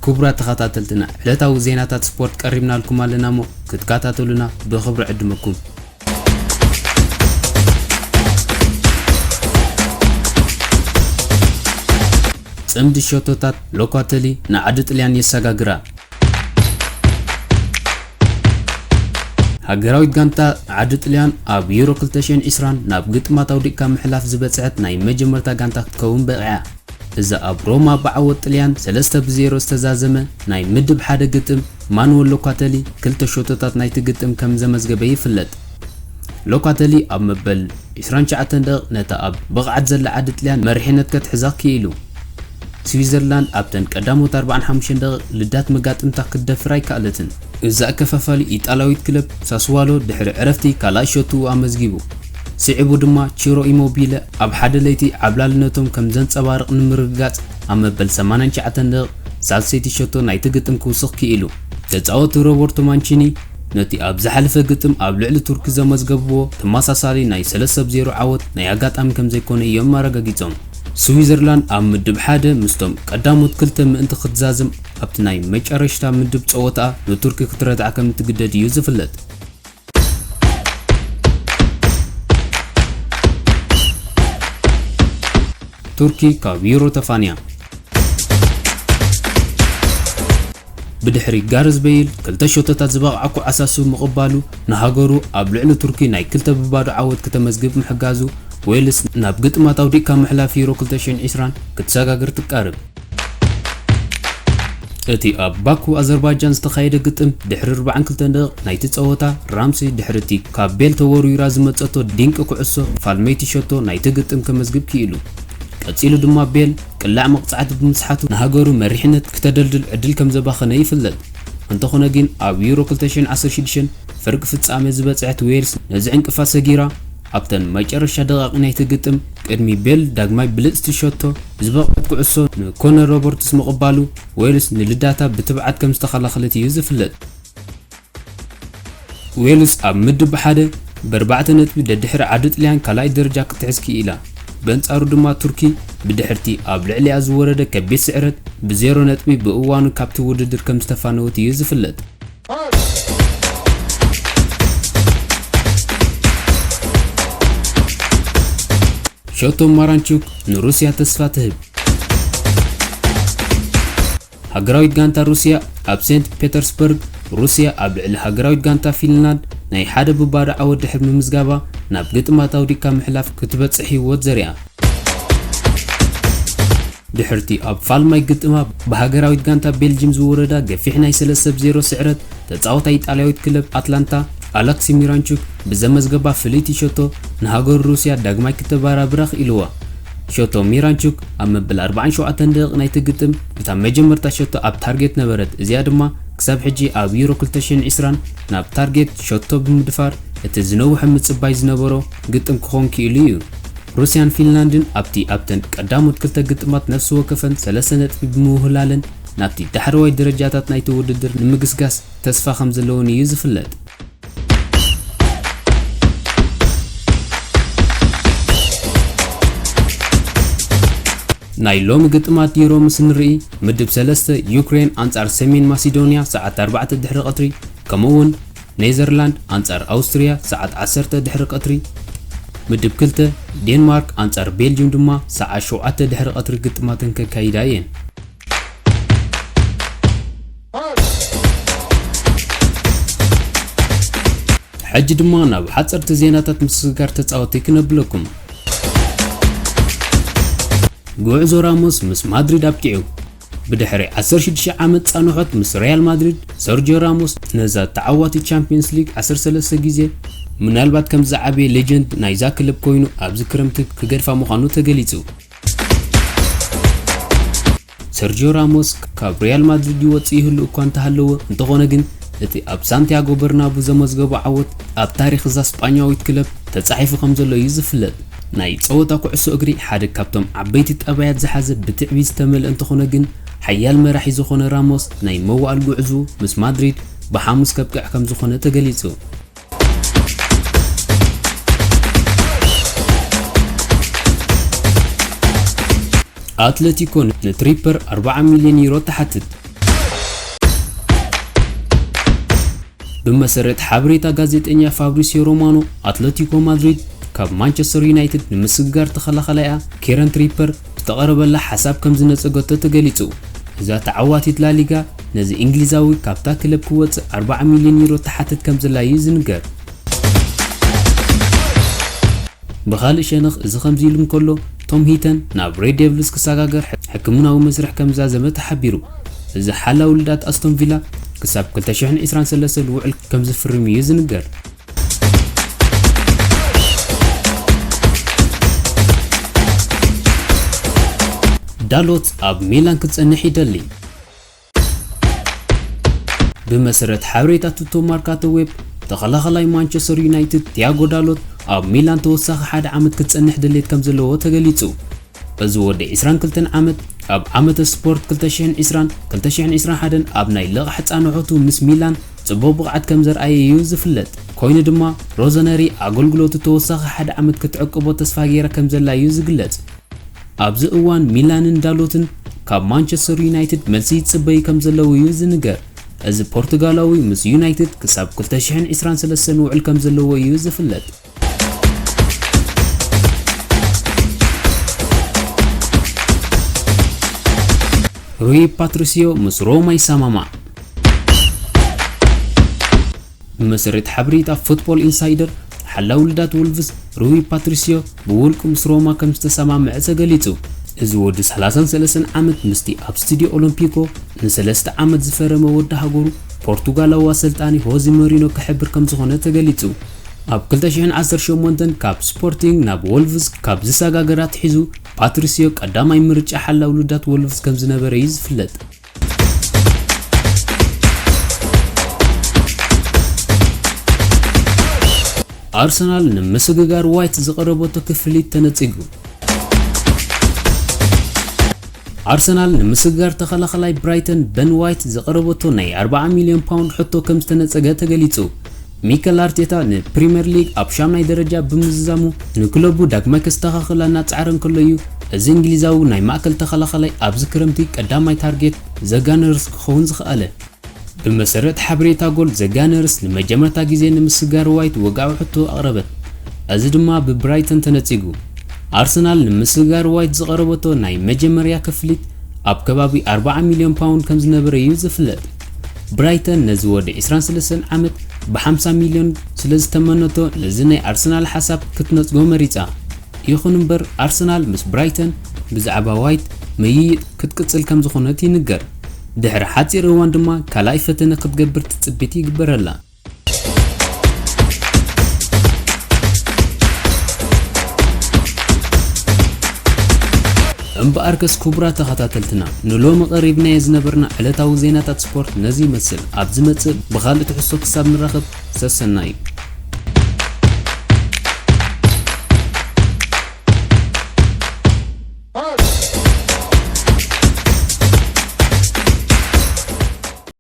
ክቡራት ተኸታተልትና፣ ዕለታዊ ዜናታት ስፖርት ቀሪብናልኩም ኣለና እሞ ክትከታተሉና ብኽብሪ ዕድመኩም። ጽምዲ ሸቶታት ሎካተሊ ንዓዲ ጥልያን የሰጋግራ። ሃገራዊት ጋንታ ዓዲ ጥልያን ኣብ ዩሮ ክልተ ሽሕን ዕስራን ናብ ግጥማት ኣውዲቕካ ምሕላፍ ዝበጽሐት ናይ መጀመርታ ጋንታ ክትከውን በቒዓ። እዛ ኣብ ሮማ ብዓወት ጥልያን ሰለስተ ብዜሮ ዝተዛዘመ ናይ ምድብ ሓደ ግጥም፣ ማኑወል ሎካተሊ ክልተ ሸቶታት ናይቲ ግጥም ከም ዘመዝገበ ይፍለጥ። ሎካተሊ ኣብ መበል ዕስራን ትሽዓተን ደቂቕ ነታ ኣብ ብቕዓት ዘላ ዓዲ ጥልያን መሪሕነት ከትሕዛ ክኢሉ። ስዊዘርላንድ ኣብተን ቀዳሞት ኣርባዓን ሓሙሽተን ደቂቕ ልዳት መጋጥምታ ክትደፍር ኣይከኣለትን። እዛ ኣከፋፋሊ ኢጣልያዊት ክለብ ሳስዋሎ ድሕሪ ዕረፍቲ ካልኣይ ሸቶኡ ኣመዝጊቡ። ስዒቡ ድማ ቺሮ ኢሞቢለ ኣብ ሓደ ለይቲ ዓብላልነቶም ከም ዘንጸባርቕ ንምርግጋጽ ኣብ መበል ሰማንያን ትሽዓተን ደቂቕ ሳልሰይቲ ሸቶ ናይቲ ግጥም ክውስኽ ክኢሉ። ተጻወቲ ሮበርቶ ማንቺኒ ነቲ ኣብ ዝሓለፈ ግጥም ኣብ ልዕሊ ቱርኪ ዘመዝገብዎ ተመሳሳሊ ናይ ሰለስተ ብ ዜሮ ዓወት ናይ ኣጋጣሚ ከም ዘይኮነ እዮም ኣረጋጊጾም። ስዊዘርላንድ ኣብ ምድብ ሓደ ምስቶም ቀዳሞት ክልተ ምእንቲ ክትዛዝም ኣብቲ ናይ መጨረሽታ ምድብ ጸወታኣ ንቱርኪ ክትረትዓ ከም እትግደድ እዩ ዝፍለጥ። ቱርኪ ካብ ዩሮ ተፋንያ። ብድሕሪ ጋርዝ በይል ክልተ ሸቶታት ዝበቕዓ ኩዕሳሱ ምቕባሉ ንሃገሩ ኣብ ልዕሊ ቱርኪ ናይ ክልተ ብባዶ ዓወት ከተመዝግብ ምሕጋዙ፣ ዌልስ ናብ ግጥማት ኣውዲቕካ ምሕላፍ ዩሮ ክልተ ሽሕን ዕስራን ክትሰጋግር ትቃርብ። እቲ ኣብ ባኩ ኣዘርባይጃን ዝተኻየደ ግጥም ድሕሪ ኣርባዓን ክልተን ደቂቕ ናይቲ ጸወታ፣ ራምሲ ድሕሪ እቲ ካብ ቤል ተወርዊራ ዝመጸቶ ድንቂ ኩዕሶ ፋልመይቲ ሸቶ ናይቲ ግጥም ከመዝግብ ክኢሉ። ቀጺሉ ድማ ቤል ቅላዕ መቕጻዕቲ ብምስሓቱ ንሃገሩ መሪሕነት ክተደልድል ዕድል ከም ዘባኸነ ይፍለጥ። እንተኾነ ግን ኣብ ዩሮ ክልተ ሽሕን ዓሰርተ ሽዱሽተን ፍርቂ ፍጻመ ዝበጽሐት ዌልስ ነዚ ዕንቅፋት ሰጊራ ኣብተን መጨረሻ ደቓቂ ናይቲ ግጥም ቅድሚ ቤል ዳግማይ ብልጽቲ ሸቶ ዝበቕዐት ኩዕሶ ንኮነር ሮበርትስ ምቕባሉ ዌልስ ንልዳታ ብትብዓት ከም ዝተኸላኸለት እዩ ዝፍለጥ። ዌልስ ኣብ ምድብ ሓደ ብኣርባዕተ ነጥቢ ደድሕሪ ዓዲ ጥልያን ካልኣይ ደረጃ ክትሕዝ ክኢላ። በንጻሩ ድማ ቱርኪ ብድሕርቲ ኣብ ልዕሊኣ ዝወረደ ከቢድ ስዕረት ብዜሮ ነጥቢ ብእዋኑ ካብቲ ውድድር ከም ዝተፋነወት እዩ ዝፍለጥ። ሸቶ ማራንቹክ ንሩስያ ተስፋ ትህብ። ሃገራዊት ጋንታ ሩስያ ኣብ ሴንት ፔተርስበርግ፣ ሩስያ ኣብ ልዕሊ ሃገራዊት ጋንታ ፊንላንድ ናይ ሓደ ብባዶ ዓወት ድሕሪ ምምዝጋባ ናብ ግጥማት ኣውዲቕካ ምሕላፍ ክትበጽሕ ህይወት ዘሪኣ። ድሕርቲ ኣብ ፋልማይ ግጥማ ብሃገራዊት ጋንታ ቤልጅም ዝወረዳ ገፊሕ ናይ ሰለስተ ብ ዜሮ ስዕረት፣ ተጻዋታይ ኢጣልያዊት ክለብ ኣትላንታ ኣላክሲ ሚራንቹክ ብዘመዝገባ ፍልይቲ ሸቶ ንሃገሩ ሩስያ ዳግማይ ክተበራብራ ክኢልዋ። ሸቶ ሚራንቹክ ኣብ መበል ኣርባዓን ሸውዓተን ደቂቕ ናይቲ ግጥም እታ መጀመርታ ሸቶ ኣብ ታርጌት ነበረት። እዚኣ ድማ ክሳብ ሕጂ ኣብ ዩሮ ክልተ ሽሕን ዕስራን ናብ ታርጌት ሸቶ ብምድፋር እቲ ዝነውሐ ምጽባይ ዝነበሮ ግጥም ክኾን ክኢሉ እዩ። ሩስያን ፊንላንድን ኣብቲ ኣብተን ቀዳሞት ክልተ ግጥማት ነፍሲ ወከፈን ሰለስተ ነጥቢ ብምውህላለን ናብቲ ዳሕረዋይ ደረጃታት ናይቲ ውድድር ንምግስጋስ ተስፋ ከም ዘለወን እዩ ዝፍለጥ። ናይ ሎሚ ግጥማት ዩሮ ምስ ንርኢ፣ ምድብ ሰለስተ ዩክሬን ኣንጻር ሰሜን ማሲዶንያ ሰዓት ኣርባዕተ ድሕሪ ቀትሪ፣ ከምኡ እውን ኔዘርላንድ ኣንጻር ኣውስትርያ ሰዓት ዓሰርተ ድሕሪ ቀትሪ፣ ምድብ ክልተ ዴንማርክ ኣንጻር ቤልጅም ድማ ሰዓት ሸውዓተ ድሕሪ ቀትሪ ግጥማተን ከካይዳ እየን። ሕጂ ድማ ናብ ሓጸርቲ ዜናታት ምስግጋር ተጻወቲ ክነብለኩም። ጉዕዞ ራሞስ ምስ ማድሪድ ኣብቂዑ። ብድሕሪ ዓሰርተ ሽዱሽተ ዓመት ጻንሖት ምስ ሪያል ማድሪድ፣ ሰርጂዮ ራሞስ ነዛ ተዓዋቲ ቻምፒየንስ ሊግ ዓሰርተ ሰለስተ ግዜ፣ ምናልባት ከም ዝዓበየ ሌጀንድ ናይዛ ክለብ ኮይኑ ኣብዚ ክረምቲ ክገድፋ ምዃኑ ተገሊጹ። ሰርጂዮ ራሞስ ካብ ሪያል ማድሪድ ይወጽእ ይህሉ እኳ እንተሃለወ፣ እንተኾነ ግን እቲ ኣብ ሳንቲያጎ በርናቡ ዘመዝገቦ ዓወት ኣብ ታሪኽ እዛ ስጳኛዊት ክለብ ተጻሒፉ ከም ዘሎ እዩ ዝፍለጥ። ናይ ጸወታ ኩዕሶ እግሪ ሓደ ካብቶም ዓበይቲ ጠባያት ዝሓዘ ብትዕቢት ዝተመልአ እንተኾነ ግን፣ ሓያል መራሒ ዝኾነ ራሞስ ናይ መዋእል ጉዕዞ ምስ ማድሪድ ብሓሙስ ከብቅዕ ከም ዝኾነ ተገሊጹ። ኣትለቲኮ ንትሪፐር ኣርብዓ ሚልዮን ዩሮ ትሓትት። ብመሰረት ሓበሬታ ጋዜጠኛ ፋብሪሲዮ ሮማኖ፣ ኣትለቲኮ ማድሪድ ካብ ማንቸስተር ዩናይትድ ንምስግጋር ተኸላኸላይኣ ኬረን ትሪፐር ዝተቐረበላ ሓሳብ ከም ዝነጸገቶ ተገሊጹ። እዛ ተዓዋቲት ላሊጋ ነዚ እንግሊዛዊ ካብታ ክለብ ክወጽእ ኣርባዓ ሚልዮን ዩሮ ትሓትት ከም ዘላ እዩ ዝንገር። ብኻልእ ሸነኽ፣ እዚ ከምዚ ኢሉ እንከሎ፣ ቶም ሂተን ናብ ሬድ ዴቭልስ ክሰጋገር ሕክምናዊ መስርሕ ከም ዝዛዘመ ተሓቢሩ። እዚ ሓላው ልዳት ኣስቶን ቪላ ክሳብ ክልተ ሽሕን ዕስራን ሰለስተን ውዕል ከም ዝፍርም እዩ ዝንገር። ዳሎት ኣብ ሚላን ክጸንሕ ይደሊ። ብመሰረት ሓበሬታ ቱቶ ማርካቶ ዌብ፣ ተኸላኸላይ ማንቸስተር ዩናይትድ ቲያጎ ዳሎት ኣብ ሚላን ተወሳኺ ሓደ ዓመት ክጸንሕ ድሌት ከም ዘለዎ ተገሊጹ። እዚ ወዲ ዕስራን ክልተን ዓመት፣ ኣብ ዓመተ ስፖርት ክልተ ሽሕን ዕስራን ክልተ ሽሕን ዕስራን ሓደን ኣብ ናይ ልቓሕ ጻንሖቱ ምስ ሚላን ጽቡቕ ብቕዓት ከም ዘርኣየ እዩ ዝፍለጥ። ኮይኑ ድማ፣ ሮዘነሪ ኣገልግሎቱ ተወሳኺ ሓደ ዓመት ክትዕቅቦ ተስፋ ገይራ ከም ዘላ እዩ ዝግለጽ። ኣብዚ እዋን ሚላንን ዳሎትን ካብ ማንቸስተር ዩናይትድ መልሲ ይጽበዩ ከም ዘለዉ እዩ ዝንገር። እዚ ፖርቱጋላዊ ምስ ዩናይትድ ክሳብ ክልተ ሽሕን ዕስራን ሰለስተን ውዕል ከም ዘለዎ እዩ ዝፍለጥ። ሩይ ፓትሪሲዮ ምስ ሮማ ይሰማማዕ። ብመሰረት ሓበሬታ ፉትቦል ኢንሳይደር፣ ሓላው ልዳት ወልቭስ ሩይ ፓትሪሲዮ ብውልቁ ምስ ሮማ ከም ዝተሰማምዐ ተገሊጹ። እዚ ወዲ ሰላሳን ሰለስተን ዓመት ምስቲ ኣብ ስቱዲዮ ኦሎምፒኮ ንሰለስተ ዓመት ዝፈረመ ወዲ ሃገሩ፣ ፖርቱጋላዊ ኣሰልጣኒ ሆዜ ሞሪኖ ክሕብር ከም ዝኾነ ተገሊጹ። ኣብ ክልተ ሽሕን ዓሰርተ ሸሞንተን ካብ ስፖርቲንግ ናብ ወልቭስ ካብ ዝሰጋገር ኣትሒዙ፣ ፓትሪሲዮ ቀዳማይ ምርጫ ሓላው ልዳት ወልቭስ ከም ዝነበረ እዩ ዝፍለጥ። ኣርሰናል ንምስግጋር ዋይት ዝቐረበቶ ክፍሊት ተነጺጉ። ኣርሰናል ንምስግጋር ተኸላኸላይ ብራይተን በን ዋይት ዝቐረበቶ ናይ ኣርባዓ ሚልዮን ፓውንድ ሕቶ ከም ዝተነጸገ ተገሊጹ። ሚከል ኣርቴታ ንፕሪምየር ሊግ ኣብ ሻምናይ ደረጃ ብምዝዛሙ፣ ንክለቡ ዳግማይ ከስተኻኽላ እናጸዓረ እንከሎ እዩ፣ እዚ እንግሊዛዊ ናይ ማእከል ተኸላኸላይ ኣብዚ ክረምቲ ቀዳማይ ታርጌት ዘጋነርስ ክኸውን ዝኸኣለ። ብመሰረት ሓበሬታ ጎል፣ ዘጋነርስ ንመጀመርታ ግዜ ንምስጋር ዋይት ወግዓዊ ሕቶ ኣቕረበት። እዚ ድማ ብብራይተን ተነጺጉ። ኣርሰናል ንምስጋር ዋይት ዝቐረበቶ ናይ መጀመርያ ክፍሊት ኣብ ከባቢ ኣርባዓ ሚልዮን ፓውንድ ከም ዝነበረ እዩ ዝፍለጥ። ብራይተን ነዚ ወዲ ዕስራን ሰለስተን ዓመት ብሓምሳ ሚልዮን ስለ ዝተመነቶ፣ ነዚ ናይ ኣርሰናል ሓሳብ ክትነጽጎ መሪጻ። ይኹን እምበር፣ ኣርሰናል ምስ ብራይተን ብዛዕባ ዋይት ምይይጥ ክትቅጽል ከም ዝኾነት ይንገር። ድሕሪ ሓጺር እዋን ድማ ካልኣይ ፈተነ ክትገብር ትጽቢት ይግበረላ። እምበኣርከስ ክቡራት ተኸታተልትና፣ ንሎሚ ቀሪብናዮ ዝነበርና ዕለታዊ ዜናታት ስፖርት ነዚ ይመስል። ኣብ ዝመጽእ ብኻልእ ትሕዝቶ ክሳብ ንራኸብ፣ ሰሰናዩ።